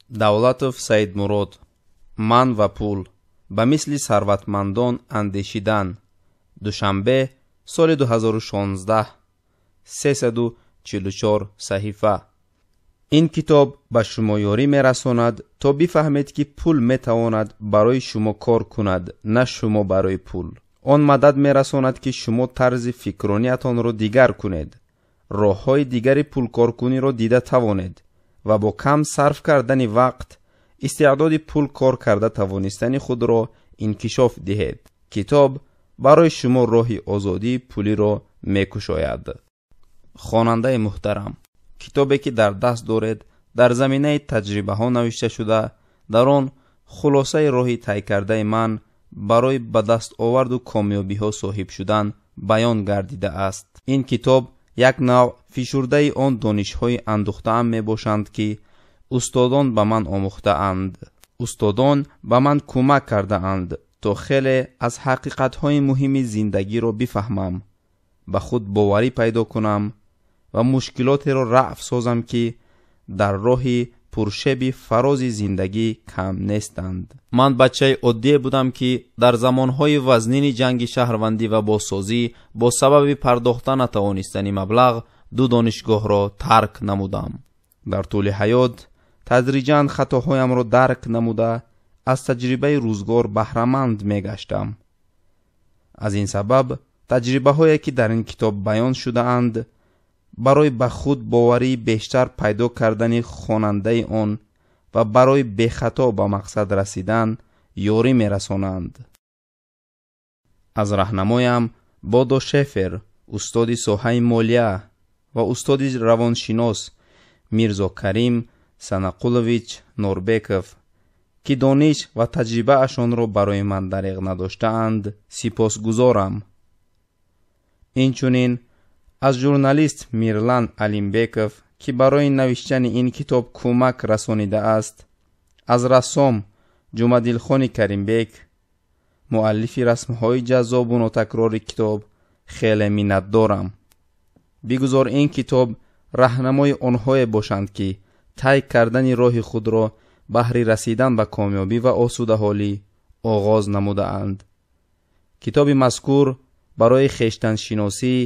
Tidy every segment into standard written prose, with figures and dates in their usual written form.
Давлатов Саидмурод. Ман ва пул. Ба мисли сарватмандон андешидан. Душанбе, соли 2016, 344 саҳифа. Ин китоб ба шумо ёрӣ мерасонад, то бифаҳмед, ки пул метавонад барои шумо кор кунад, на шумо барои пул. Он мадад мерасонад, ки шумо тарзи фикрониятонро дигар кунед, роҳҳои дигари пулкоркуниро дида тавонед ва бо кам сарф кардани вақт истеъдоди пул кор карда тавонистани худро инкишоф диҳед. Китоб барои шумо роҳи озодии пулиро мекушояд. Хонандаи муҳтарам, китобе ки дар даст доред, дар заминаи таҷрибаҳо навишта шуда, дар он хулосаи роҳи тай кардаи ман барои ба даст оварду комёбиҳо соҳиб шудан баён гардидааст. Ин китоб як навъ фишурдаи он донишҳои андӯхтаам мебошанд, ки устодон ба ман омӯхтаанд. Устодон ба ман кӯмак кардаанд, то хеле аз ҳақиқатҳои муҳими зиндагиро бифаҳмам, ба худ боварӣ пайдо кунам ва мушкилотеро рафъ созам, ки дар роҳи пуршеби фарози зиндагӣ кам нестанд. Ман бачаи оддие будам, ки дар замонҳои вазнини ҷанги шаҳрвандӣ ва бозсозӣ бо сабаби пардохта натавонистани маблағ ду донишгоҳро тарк намудам. Дар тӯли ҳаёт тадриҷан хатоҳоямро дарк намуда, аз таҷрибаи рӯзгор баҳраманд мегаштам. Аз ин сабаб таҷрибаҳое, ки дар ин китоб баён шудаанд, барои ба худ боварии бештар пайдо кардани хонандаи он ва барои бехато ба мақсад расидан ёрӣ мерасонанд. Аз раҳнамоям Бодо Шефер, устоди соҳаи молия, ва устоди равоншинос Мирзо Карим Санақулович Норбеков, ки дониш ва таҷрибаашонро барои ман дариғ надоштаанд, сипосгузорам. Инчунин аз журналист Мирлан Алимбеков, ки барои навиштани ин китоб кӯмак расонидааст, аз рассом Ҷумадилхони Каримбек, муаллифи расмҳои ҷаззобу нотакрори китоб, хеле миннатдорам. Бигузор ин китоб раҳнамои онҳое бошанд, ки тай кардани роҳи худро баҳри расидан ба комёбӣ ва осудаҳолӣ оғоз намудаанд. Китоби мазкур барои хештаншиносӣ,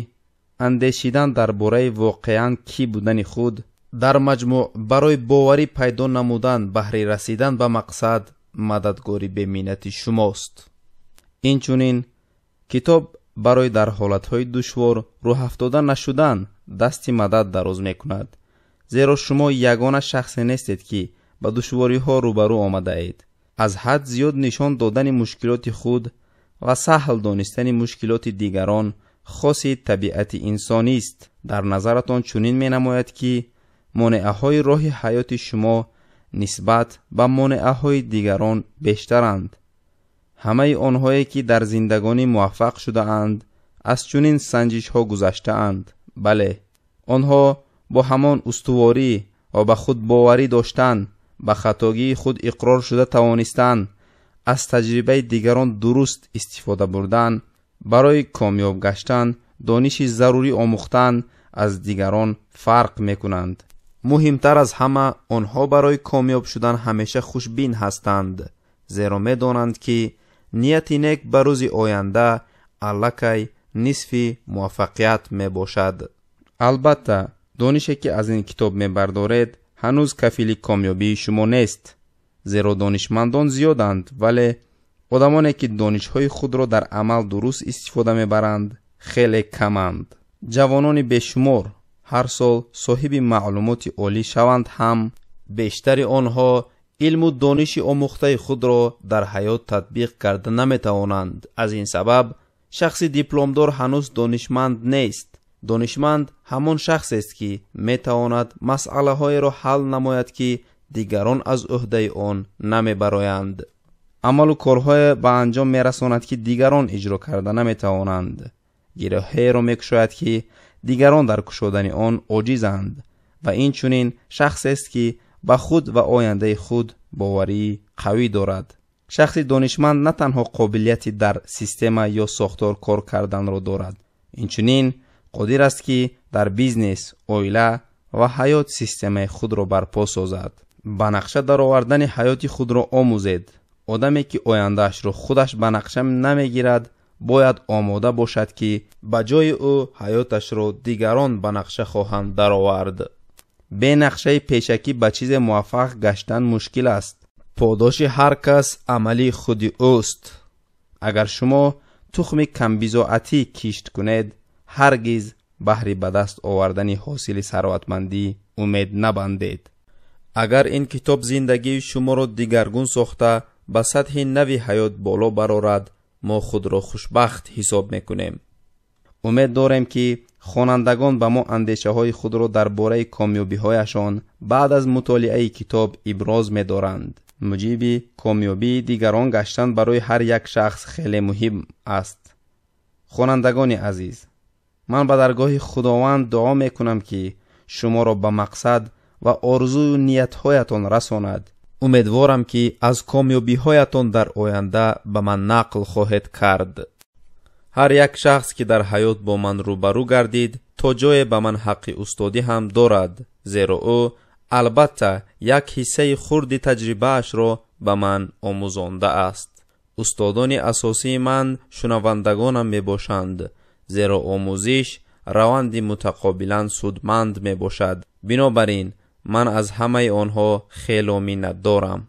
андешидан дар бораи воқеан кӣ будани худ, дар маҷмӯъ барои боварӣ пайдо намудан баҳри расидан ба мақсад мададгори беминнати шумост. Инчунин китоб барои дар ҳолатҳои душвор рӯҳафтода нашудан дасти мадад дароз мекунад, зеро шумо ягона шахсе нестед, ки ба душвориҳо рӯбарӯ омадаед. Аз ҳад зиёд нишон додани мушкилоти худ ва саҳл донистани мушкилоти дигарон хоси табиати инсонист. Дар назаратон чунин менамояд, ки монеаҳои роҳи ҳаёти шумо нисбат ба монеаҳои дигарон бештаранд. Ҳамаи онҳое, ки дар зиндагонӣ муваффақ шудаанд, аз чунин санҷишҳо гузаштаанд. Бале, онҳо бо ҳамон устуворӣ ва ба худ боварӣ доштан, ба хатогии худ иқрор шуда тавонистан, аз таҷрибаи дигарон дуруст истифода бурдан, барои комёб гаштан дониши зарурӣ омӯхтан аз дигарон фарқ мекунанд. Муҳимтар аз ҳама, онҳо барои комёб шудан ҳамеша хушбин ҳастанд, зеро медонанд, ки нияти нек ба рӯзи оянда аллакай нисфи муваффақият мебошад. Албатта, донише, ки аз ин китоб мебардоред, ҳанӯз кафили комёбии шумо нест, зеро донишмандон зиёданд, вале одамоне, ки донишҳои худро дар амал дуруст истифода мебаранд, хеле каманд. Ҷавонони бешумор ҳар сол соҳиби маълумоти олӣ шаванд ҳам, бештари онҳо илму дониши омӯхтаи худро дар ҳаёт татбиқ карда наметавонанд. Аз ин сабаб шахси дипломдор ҳанӯз донишманд нест. Донишманд ҳамон шахсест, ки метавонад масъалаҳоеро ҳал намояд, ки дигарон аз ӯҳдаи он намебароянд. Амалу корҳое ба анҷом мерасонад, ки дигарон иҷро карда наметавонанд. Гироҳеро мекушояд, ки дигарон дар кушодани он оҷизанд, ва инчунин шахсест, ки ба худ ва ояндаи худ боварии қавӣ дорад. Шахси донишманд на танҳо қобилияти дар система ё сохтор кор карданро дорад, инчунин қодир аст, ки дар бизнес, оила ва ҳаёт системаи худро барпо созад. Ба нақша даровардани ҳаёти худро омӯзед. Одаме ки ояндаашро худаш ба нақша намегирад, бояд омода бошад, ки ба ҷои ӯ ҳаёташро дигарон ба нақша хоҳанд даровард. Бе нақшаи пешакӣ ба чизе муваффақ гаштан мушкил аст. Подоши ҳар кас амали худи ӯст. Агар шумо тухми камбизоатӣ кишт кунед, ҳаргиз баҳри ба даст овардани ҳосили сарватмандӣ умед набандед. Агар ин китоб зиндагии шуморо дигаргун сохта ба сатҳи нави ҳаёт боло барорад, мо худро хушбахт ҳисоб мекунем. Умед дорем, ки хонандагон ба мо андешаҳои худро дар бораи комёбиҳояшон баъд аз мутолиаи китоб иброз медоранд. Муҷиби комёбии дигарон гаштан барои ҳар як шахс хеле муҳим аст. Хонандагони азиз, ман ба даргоҳи Худованд дуо мекунам, ки шуморо ба мақсад ва орзую ниятҳоятон расонад. Умедворам, ки аз комёбиҳоятон дар оянда ба ман нақл хоҳед кард. Ҳар як шахс, ки дар ҳаёт бо ман рӯбарӯ гардид, то ҷое ба ман ҳаққи устодӣ ҳам дорад, зеро ӯ албатта як ҳиссаи хурди таҷрибаашро ба ман омӯзондааст. Устодони асосии ман шунавандагонам мебошанд, зеро омӯзиш раванди мутақобилан судманд мебошад. Бинобар ин ман аз ҳамаи онҳо хело миннатдорам.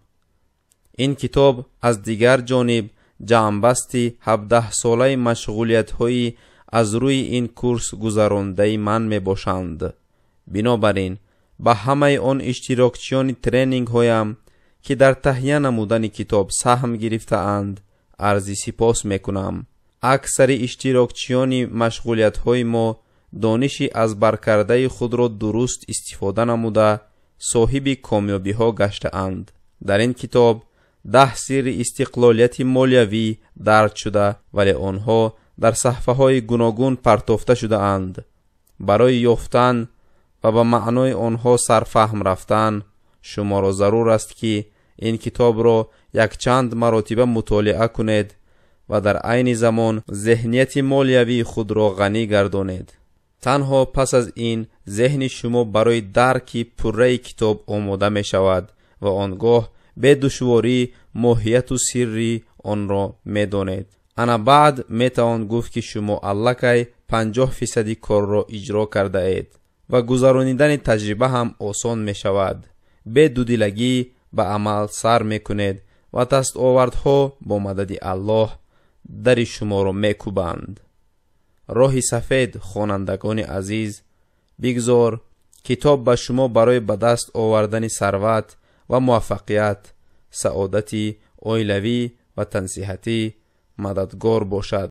Ин китоб аз дигар ҷониб ҷамъбасти 17-солаи машғулиятҳои аз рӯи ин курс гузарондаи ман мебошанд. Бинобар ин ба ҳамаи он иштирокчиёни тренингҳоям, ки дар таҳия намудани китоб саҳм гирифтаанд, арзи сипос мекунам. Аксари иштирокчиёни машғулиятҳои мо дониши аз баркардаи худро дуруст истифода намуда соҳиби комёбиҳо гаштаанд. Дар ин китоб 10 сирри истиқлолияти молиявӣ дарҷ шуда, вале онҳо дар саҳфаҳои гуногун партофта шудаанд. Барои ёфтан ва ба маънои онҳо сарфаҳм рафтан шуморо зарур аст, ки ин китобро якчанд маротиба мутолиа кунед ва дар айни замон зеҳнияти молиявии худро ғанӣ гардонед. Танҳо пас аз ин зеҳни шумо барои дарки пурраи китоб омода мешавад ва он гоҳ бе душворӣ моҳияту сирри онро медонед. Ана баъд метавон гуфт, ки шумо аллакай 50% корро иҷро кардаед ва гузаронидани таҷриба ҳам осон мешавад. Бе дудилагӣ ба амал сар мекунед ва дастовардҳо бо мадади Аллоҳ дари шуморо мекӯбанд. Роҳи сафед, хонандагони азиз, бигзор китоб ба шумо барои ба даст овардани сарват ва муваффақият, саодати оилавӣ ва тансиҳатӣ мададгор бошад.